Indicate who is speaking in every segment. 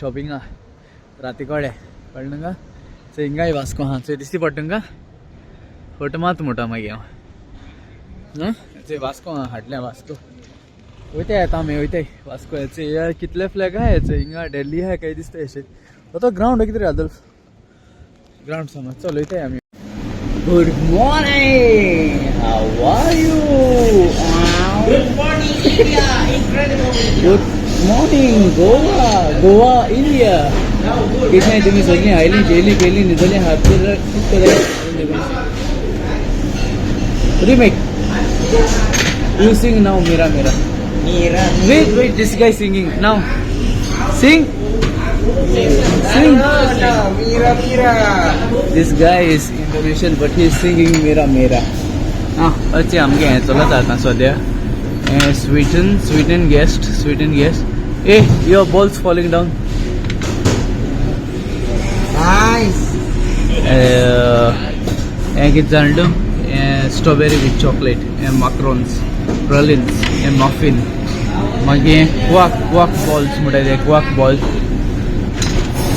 Speaker 1: शॉपिंगा राती कडेन कळ्ळें तुमकां. चोय हिंगाय वास्को आहा, चोय दिसती पडटा तुमकां. फोटो मात म्हणटा मागीर हांव. चोय वास्को आहा, हाडल्या वास्को वयताय आतां आमी वयताय वास्को. हेचे कितले फ्लॅग आहा हेचे हिंगा दिल्ली आहा काय दिसता अशें. तो ग्रावंड कितें रे आदल्फ ग्रावंड समज. चल वयताय आमी. Good morning, how are you?
Speaker 2: Good morning, India! Incredible!
Speaker 1: Good morning Goa, Goa India.
Speaker 2: Now, good.
Speaker 1: कितें तुमी सगळीं आयलीं, जेयलीं, केलीं, न्हिदलीं, हात कितें. Remake you sing now. Mera Mera.
Speaker 2: Mira.
Speaker 1: Wait, wait, this guy singing now. Sing, sing.
Speaker 2: No, no. Mira, Mira.
Speaker 1: This guy is Indonesian, but he is singing Mera Mera. Ah, अचे आमगे हें चलत आतां सद्या. हें Sweden, Sweden guest, Sweden guest. A your balls falling down.
Speaker 2: Nice.
Speaker 1: हें कितें जाण तूं, हें स्ट्रॉबेरी विथ चॉकलेट, हें माक्रोन्स, प्रलिन्स, हें मफीन, मागीर क्वाक, क्वाक बॉल्स म्हणटा ते, क्वाक बॉल्स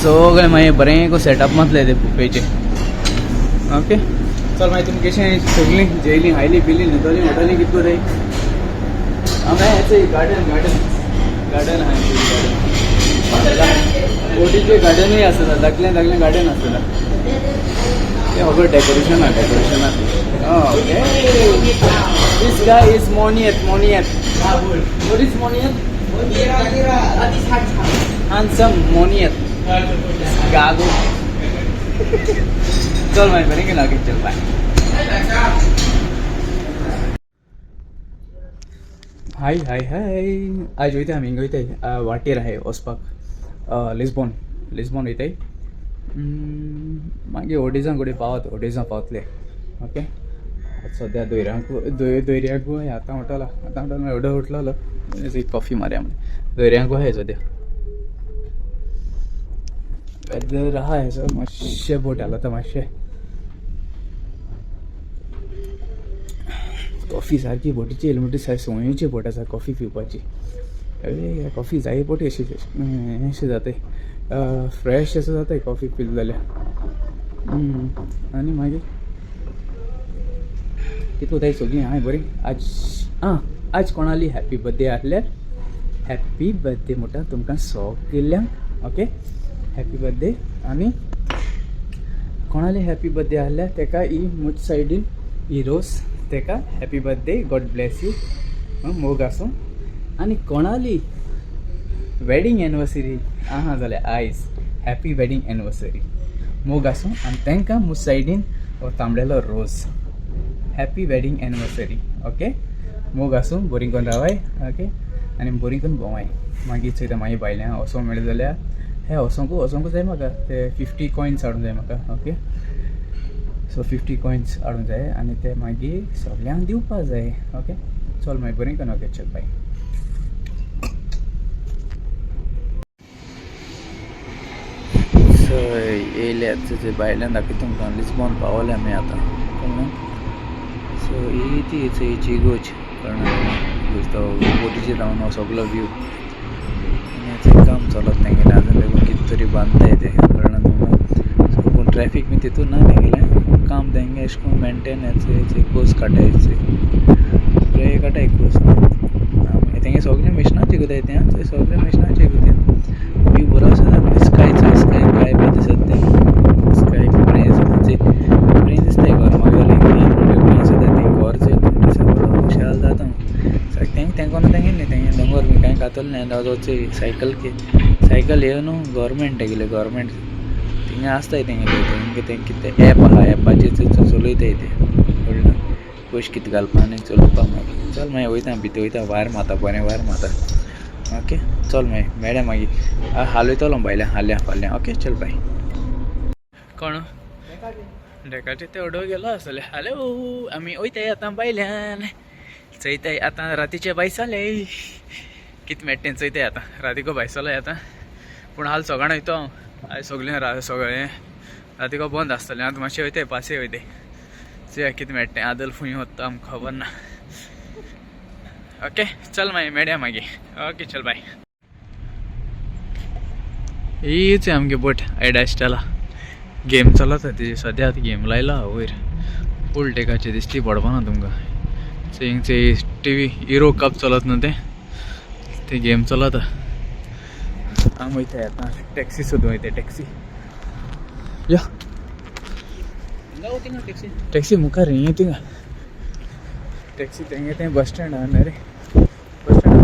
Speaker 1: सगळें. मागीर बरें सेटअप मातलें तें बुफेचें. ओके, चल मागीर तुमी कशें सगळीं जेयलीं, खायलीं, पिलीं, न्हिदलीं, उठलीं, कितें करताय? हांगा हें गार्डन, गार्डन, गार्डन आहा. गार्डन, बोटीचें गार्डनूय आसता. धाकलें धाकलें गार्डन आसता तें. सगळें डेकोरेशन आहा, डेकोरेशन आहा. Okay, this guy is monyet, monyet. What is monyet?
Speaker 2: Mira, Mira. That is handsome.
Speaker 1: Handsome monyet. Gago. चल मागीर बरें केलं. ओके, चल, बाय. हाय हाय हाय. आयज वयता आमी, हिंगा वयताय, वाटेर आहाय वचपाक लिस्बॉन, लिस्बॉन वयताय. मागीर ओडिजां कडेन पावत, ओडिजां पावतले. ओके, सद्या दोयऱ्यांक, दोयऱ्याक आतां उठला, आतां उठला, एवढो उठलो, एक कॉफी मारया म्हण. दोयऱ्यांक आहाय सद्या. वेदर आहा हेसो मातशें बोट आतां मातशें. कॉफी सारकी बोटीची येयली म्हणटकीर सारकी संवयेची बोट आसा कॉफी पिवपाची. अरे, कॉफी जाय पोटी अशी अशें जाताय, फ्रेश अशें जाताय कॉफी पिले जाल्यार. आनी मागीर कितें जाय, सगळीं आहाय बरीं. आज आं आज कोणाली हॅप्पी बर्थडे आहल्यार हॅप्पी बर्थडे म्हणटा तुमकां सगल्यांक. Okay, happy birthday. आनी कोणाली हॅप्पी बर्थडे आहल्यार तेका ही मुज सायडीन ही रोज, तेका happy birthday, God bless you, मोग आसूं. आनी कोणाली वेडींग एनिवर्सरी आहा जाल्यार आयज हॅप्पी वेडींग एनिवर्सरी, मोग आसूं. आनी तांकां मुज सायडीन हो तांबडेलो रोज, हॅप्पी वेडींग एनिवर्सरी. ओके, मोग आसूं, बरीं करून रावाय. ओके, आनी बरीं करून भोंवाय. मागीर चोयता, मागीर भायल्यान वचोंक मेळ्ळें जाल्यार हे वचोंकू, वचोंकू जाय म्हाका. ते 50 कॉयन्स हाडूंक जाय म्हाका. ओके, सो 50 कॉयन्स हाडूंक जाय आनी ते मागीर सगल्यांक दिवपा जाय. ओके, चल मागीर बरें करून. ओके, चल, बाय. सो येयल्यात ते भायल्यान दाखयता तुमकां. लिस्बॉन पावले आमी आतां, कळ्ळें? सो ही ती इगोर्ज, कळ्ळें? तो बोटीचेर रावन हो सगलो व्यू. आनी थंय काम चलत तेंगेलें आजून देखून, कितें तरी बांदताय ते, कळ्ळें तुमकां? सो पूण ट्रॅफीक बी तितून ना तेंगेलें काम तेंगे अशें करून मेनटेनन्स कोस काडटाय, बरें काडटाय कोस. तेंगे सगळें मिशनाचेर कोताय तें, थंय सगळें मिशनाचेर कोताय. व्यू बरो आसा. स्काय चोय, स्काय काय बरें दिसता तें. स्काय बरें दिसता, बरें दिसता. घर मागीर बरें दिसता तें घर. चोय, बरो खुशाल जाता. तेंक तेंकोन तेंगे न्ही, तेंगे दोंगर बी कांय घातलें न्ही. चोय सायकल के सायकल हे न्हू गव्हर्मेंट, तेगेलें गव्हर्मेंट थिंगा आसताय तेंगेलें. तेंगे तें कितें एप आहा, एपाचेर चलयताय ते, कळ्ळें? पयशे कितें घालपा आनी चलोवपा. मागीर चल, मागीर वयता भितर, वयता, वायर मारता, बरें वायर मारता. ओके, चल, मागीर मेळया मागीर. हाल वयतलो भायल्यान हाल्या फाल्यां. ओके, चल, बाय. कोण डेकाचे ते ओडो गेलो आसतले. हॅलो, आमी वयताय आतां भायल्यान. चोयताय आतां रातीचे भायसाले कितें मेळटा तें चोयताय आतां. रातीको भायसोले आतां, पूण हाल सगळ्यां वयतो हांव. आयज सगळें सगळें रातीको बंद आसतलें. आतां मातशें वयताय, पासय वयताय, चोया कितें मेळटा तें. आदल फूंय वता आमकां खबर ना. ओके, चल, मागीर मेळया मागीर. ओके, चल, बाय. हीच आमगे बोट आयडा गेम चलता तेजी सद्या आतां गेम लायला वयर फूल टेकाचे दिसती पडपाना तुमकां. हिंगचे टीव्ही युरो कप चलत न्हू ते गेम चलता. हांव वयता आतां टॅक्सी सोदूं वयता. टॅक्सी या टॅक्सी मुखार ही थिंगा टॅक्सी तेंगे तें बस स्टँड आहा न्ही रे. बस स्टँड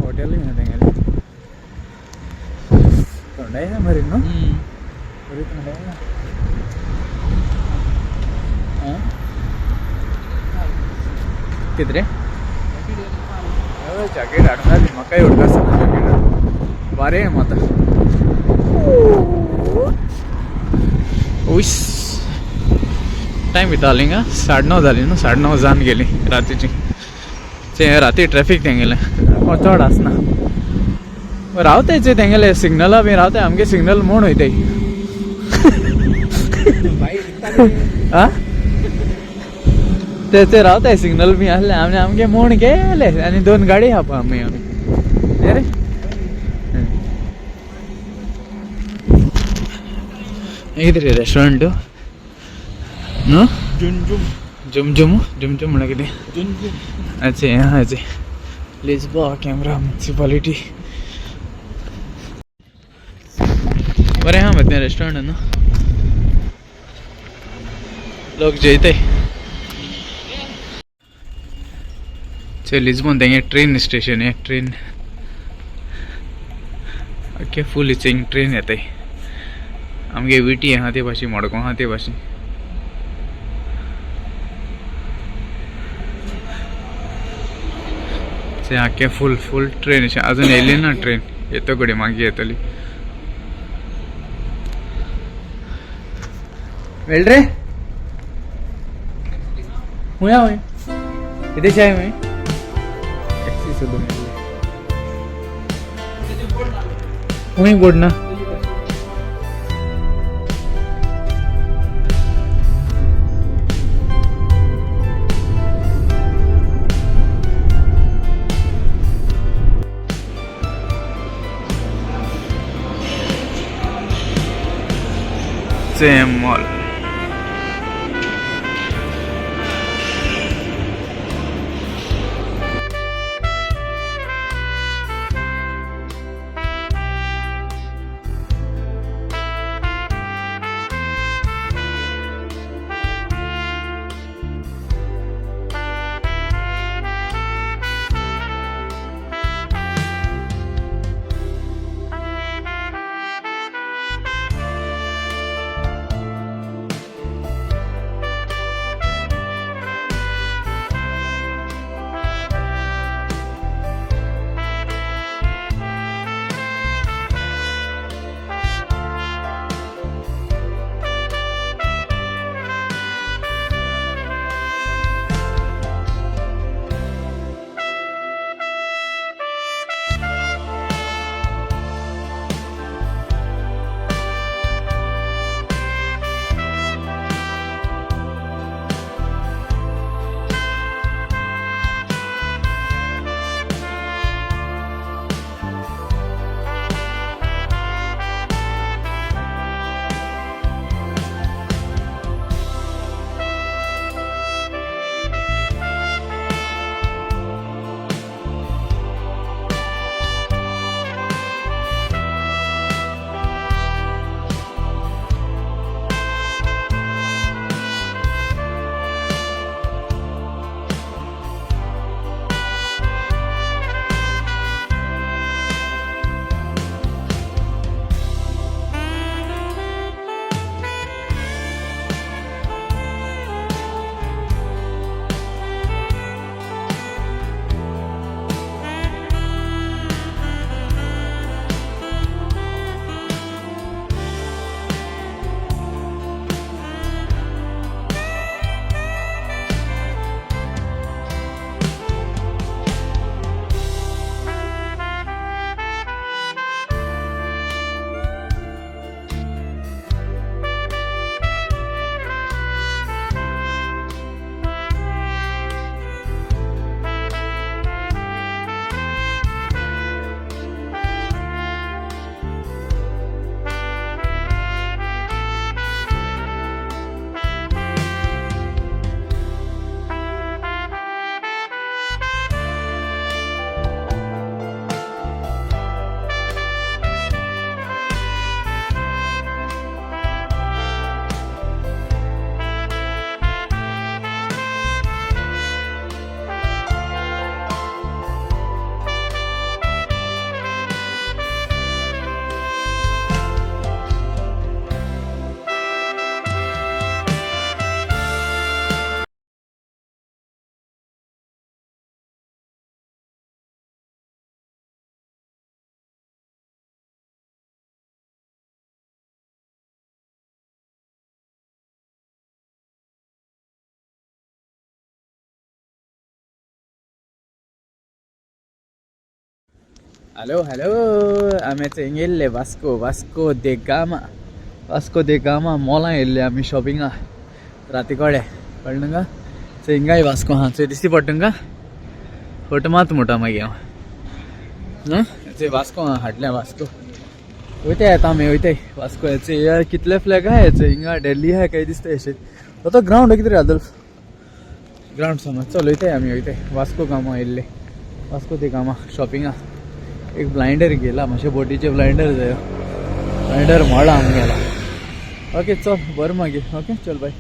Speaker 1: हॉटेलूय आहा तेंगेलें. थंडाय आहा मरे न्हू, बरी थंडाय आहा. आं कितें रे जॅकेट हाडूंक जाय म्हाकाय उडका आसतना जॅकेट बरें माता. उस टायम कितें जाली हिंगा 9:30 जाली न्हू. 9:30 जावन गेली रातीची. ते राती ट्रॅफीक तेंगेलें चड आसना. रावताय ते तेंगेले सिग्नला बी रावताय. आमगे सिग्नल मोड वयताय. आं ते ते रावताय सिग्नल बी आसले आनी आमगे मोड गेले आनी 2 गाडी आहा पळय आमी आमी न्ही रे. कितें रे रेस्टॉरंट न्हू
Speaker 2: जुमजुम.
Speaker 1: जुमजुम जुमजुम म्हणल्यार कितें?
Speaker 2: जुमजुम.
Speaker 1: अच्छा हें आहा हें लिस्बोआ कॅमरा म्युनिसिपालिटी. बरें आहा मरे तें रेस्टॉरंट न्हू. लोक जेयताय. लिस्बोन तेंगे ट्रेन स्टेशन हे ट्रेन ओके फूल हिंग ट्रेन येताय. आमगे विटी आहा ते भाशेन मडगांव आहा ते भाशेन. ते आख्खे फूल फूल ट्रेन अशें अजून येयली ना ट्रेन. येतो घडये मागीर येतली. मेळ रे खंय आहा कितें शाय खंय टॅक्सी सोदून मेळ्ळी. खंय बोर्ड ना. Same mall. हॅलो हॅलो, आमी आतां हिंगा येयल्ले वास्को, वास्को दे गामा, वास्को दे गामा मॉलां येयल्ले आमी शॉपिंगा राती कडेन, कळ्ळें तुमकां? सो हिंगाय वास्को आहा, चोय दिश्टी पडटा तुमकां? फोटो मात म्हणटा मागीर हांव. चोय वास्को आहा, हाडल्या वास्को. वयताय आतां आमी, वयताय वास्को. हेचे कितले फ्लॅग आहा हेचे हिंगा, दिल्ली आहा काय दिसता अशें. तो ग्रावंड कितें रे आदल्फ ग्रावंड समज. चल वयताय आमी, वयताय वास्को गामा येयल्ले, वास्को दे गामा शॉपिंगा. एक ब्लायंडर गेला, मातशें बोटीचे ब्लायंडर जायो, ब्लायंडर मोडा आमगेला. ओके चल बरें मागीर, ओके चल बाय.